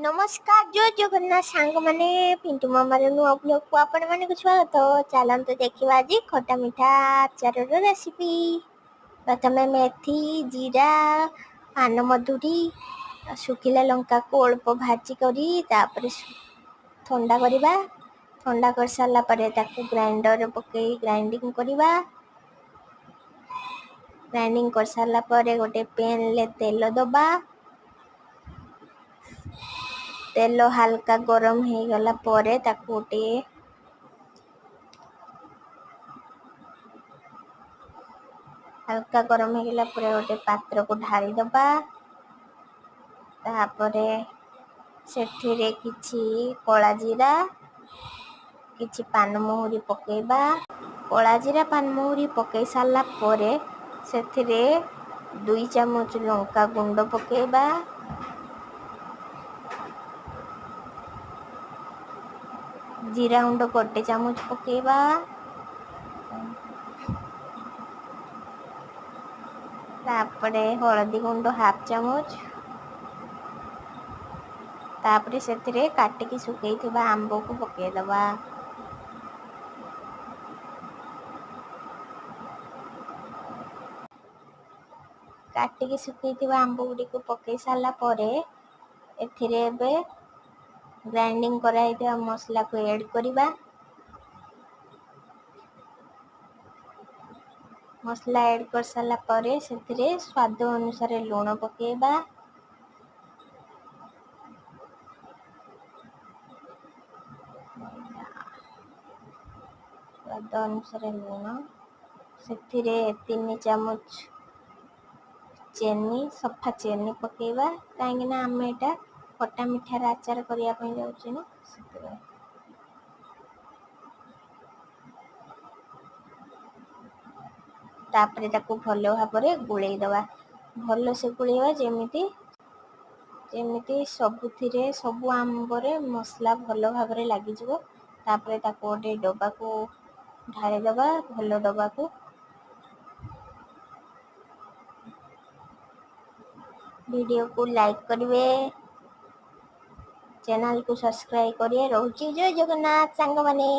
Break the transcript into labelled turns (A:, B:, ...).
A: ନମସ୍କାର, ଜୟ ଜଗନ୍ନାଥ ସାଙ୍ଗମାନେ। ପିଣ୍ଟୁ ମାମାର ନୂଆ ବ୍ଲଗକୁ ଆପଣମାନଙ୍କୁ ସ୍ୱାଗତ। ଚାଲନ୍ତୁ ଦେଖିବା ଆଜି ଖଟା ମିଠା ଆଚାରର ରେସିପି। ପ୍ରଥମେ ମେଥି, ଜିରା, ପାନମଧୁରୀ, ଶୁଖିଲା ଲଙ୍କାକୁ ଅଳ୍ପ ଭାଜି କରି ତାପରେ ଥଣ୍ଡା କରିବା। ଥଣ୍ଡା କରିସାରିଲା ପରେ ତାକୁ ଗ୍ରାଇଣ୍ଡରରେ ପକାଇ ଗ୍ରାଇଣ୍ଡିଙ୍ଗ କରିବା। ଗ୍ରାଇଣ୍ଡିଙ୍ଗ କରିସାରିଲା ପରେ ଗୋଟେ ପ୍ୟାନରେ ତେଲ ଦେବା। ତେଲ ହାଲକା ଗରମ ହେଇଗଲା ପରେ ତାକୁ ଗୋଟିଏ ହାଲକା ଗରମ ହେଇଗଲା ପରେ ଗୋଟେ ପାତ୍ରକୁ ଢାଳି ଦେବା। ତାପରେ ସେଥିରେ କିଛି କଳା ଜିରା, କିଛି ପାନମହୁରି ପକାଇବା। କଳା ଜିରା, ପାନମହୁରି ପକାଇ ସାରିଲା ପରେ ସେଥିରେ 2 ଚାମଚ ଲଙ୍କା ଗୁଣ୍ଡ ପକାଇବା। ଜିରା ଗୁଣ୍ଡ 1 ଚାମଚ ପକାଇବା। ତାପରେ ହଳଦୀ ଗୁଣ୍ଡ ହାଫ୍ ଚାମଚ। ତାପରେ ସେଥିରେ କାଟିକି ଶୁଖେଇଥିବା ଆମ୍ବକୁ ପକାଇଦେବା। କାଟିକି ଶୁଖେଇଥିବା ଆମ୍ବ ଗୁଡ଼ିକୁ ପକାଇ ସାରିଲା ପରେ ଏଥିରେ ଏବେ ଗ୍ରାଇଣ୍ଡିଙ୍ଗ କରାହେଇଥିବା ମସଲାକୁ ଏଡ଼୍ କରିବା। ମସଲା ଏଡ଼୍ କରିସାରିଲା ପରେ ସେଥିରେ ସ୍ୱାଦ ଅନୁସାରେ ଲୁଣ ପକାଇବା। ସ୍ୱାଦ ଅନୁସାରେ ଲୁଣ, ସେଥିରେ 3 ଚାମଚ ଚିନି, ସଫା ଚିନି ପକାଇବା, କାହିଁକିନା ଆମେ ଏଇଟା ଖଟା ମିଠାର ଆଚାର କରିବା ପାଇଁ ଯାଉଛେ ନା, ସେଥିପାଇଁ। ତାପରେ ତାକୁ ଭଲ ଭାବରେ ଗୋଳେଇ ଦେବା। ଭଲସେ ଗୋଳେଇବା, ଯେମିତି ସବୁଥିରେ ସବୁ ଆମ୍ବରେ ମସଲା ଭଲ ଭାବରେ ଲାଗିଯିବ। ତାପରେ ତାକୁ ଗୋଟେ ଡବାକୁ ଢାଳିଦେବା, ଭଲ ଡବାକୁ। ଭିଡ଼ିଓକୁ ଲାଇକ୍ କରିବେ, ଚ୍ୟାନେଲକୁ ସବସ୍କ୍ରାଇବ୍ କରିବେ। ରହୁଛି, ଜୟ ଜଗନ୍ନାଥ ସାଙ୍ଗମାନେ।